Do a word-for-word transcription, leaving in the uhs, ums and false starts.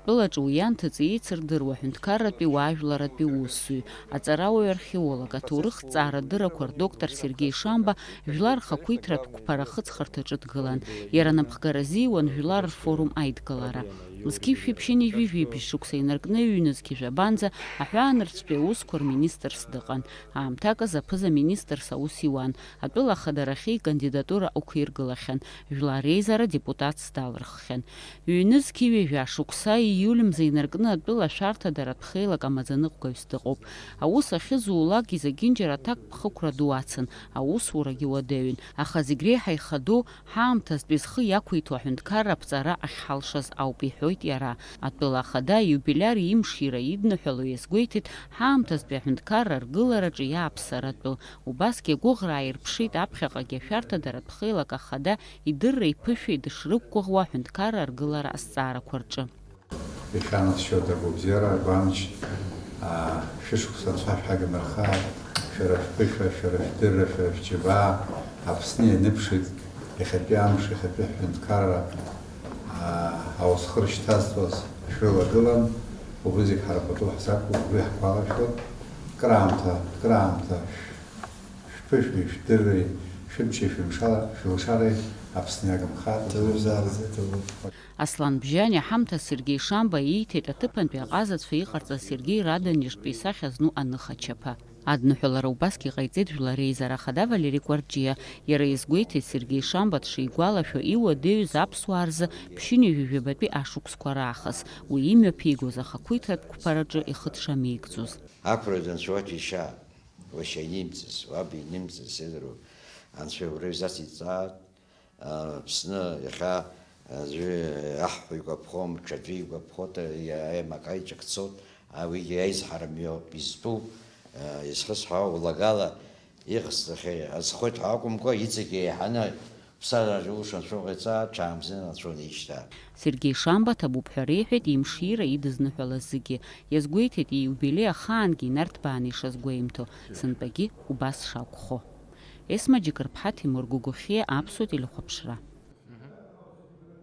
Тәылаҿы уи анҭыҵ еицырдыруа аҳәынҭқарратәи уаажәларратәи усзуҩ, аҵарауаҩ-археолог, аҭоурыхҭҵаарадыррақәа рдоктор Сергеи Шамба жәлар рхақәиҭратә қәԥара ахыҵхырҭаҿы дгылан. Иара напхгара азиуан жәлар рфорум аидгылара. Зқьи жәшәи ԥшьынҩажәи жәибжь шықәса инаркны ҩнызқьи жәабанӡа аҳәаанырцәтәи аусқәа рминистрс дыҟан. Аамҭак азы аԥыза-министрс аус иуан. Атәыла ахадарахьы икандидатура ықәиргылахьан. Жәлар реизара депутатс далырххьан. Ҩнызқьи ҩажәа шықәса ииуль мза инаркны атәыла ашәарҭадаратә хеилак амаӡаныҟәгаҩс дыҟоуп. Аус ахьызулак изегьынџьара аҭакԥхықәра ду ацын, аусурагьы уадаҩын, аха зегь реиҳа ихаду, ҳаамҭазтәи зхы иақәиҭу аҳәынҭқарра аԥҵара ахьҳалшаз ауп, иҳәоит иара. Атәыла ахада аиубилиар имшира идныҳәало иазгәеиҭеит ҳаамҭазтәи аҳәынҭқарра аргылараҿы иааԥсаратәы. Убасгьы агәыӷра ааирԥшит аԥхьаҟагьы ашәарҭадаратә хеилак ахада идырреи ԥышәеи дышрықәгәыӷуа аҳәынҭқарра аргылара азҵаарақәа рҿы. Ишәанасшьоит агәабзиара, Гәамч, аа, шәышықәса рацәа шәагмырхааит, шәара шәԥышәа, шәара шәдырра, шәара шәџьабаа Аԥсны ианыԥшит, иахьатәи амш, иахьатәи ҳҳәынҭқарра, аа, аусхыр шьҭазтәуаз шәрылагылан, убри зегь ҳара пату ҳзақәу, убри ҳгәалашәоит. Краамҭа, краамҭа шәԥышәеи, шәдырреи, шәымчи, шәымшала, шәылшареи Аԥсны иагымхааит. Ҭабуп, заанаҵы, ҭабуп. Аслан Бжьани аҳамҭа Сергеи Шамба ииҭеит аҭыԥантәи аҟазацәа иҟарҵаз Сергеи Радонежтәи исахьа зну аныхачаԥа. Адныҳәалара убасгьы ҟаиҵеит Жәлар Реизара Ахада Валери Кәарҷиа. Иара иазгәеиҭеит Сергеи Шамба дшигәалашәо иуадаҩыз аԥсуаа рзы ԥшьынҩажәи жәабатәи ашықәсқәа раахыс, уи имҩаԥигоз ахақәиҭратә қәԥараҿы ихы дшамеигӡоз. Ақәра данцәоу џьашьа, уашьа инимҵыз, уаб инимҵыз, сеидру, Анцәа иура изациҵааит. Аԥсны иахьа аӡәы аҳ ҳәа игәаԥхом, ҽаӡәы игәаԥхоит, аимак аиҿак цоит, уигьы аизҳара мҩоуп изтәу, изхысҳәаау улагала иҟасҵахьеи, азхоит ҳәа акәымкәа, иҵегь еиҳаны ԥсҭазаараҿы улшо анцәа уҟаиҵаа, ҽаамзин анцәа унеишьҭаа. Сергеи Шамба ҭабуп ҳәа реиҳәеит имшира идызныҳәалаз зегьы. Иазгәеиҭеит ииубилеи ахаангьы инарҭбааны ишазгәеимҭо, сынтәагьы убас шакәхо. Есма Џьыкырԥҳа, Ҭемыр Гогохиа, Аԥсуа телехәаԥшра.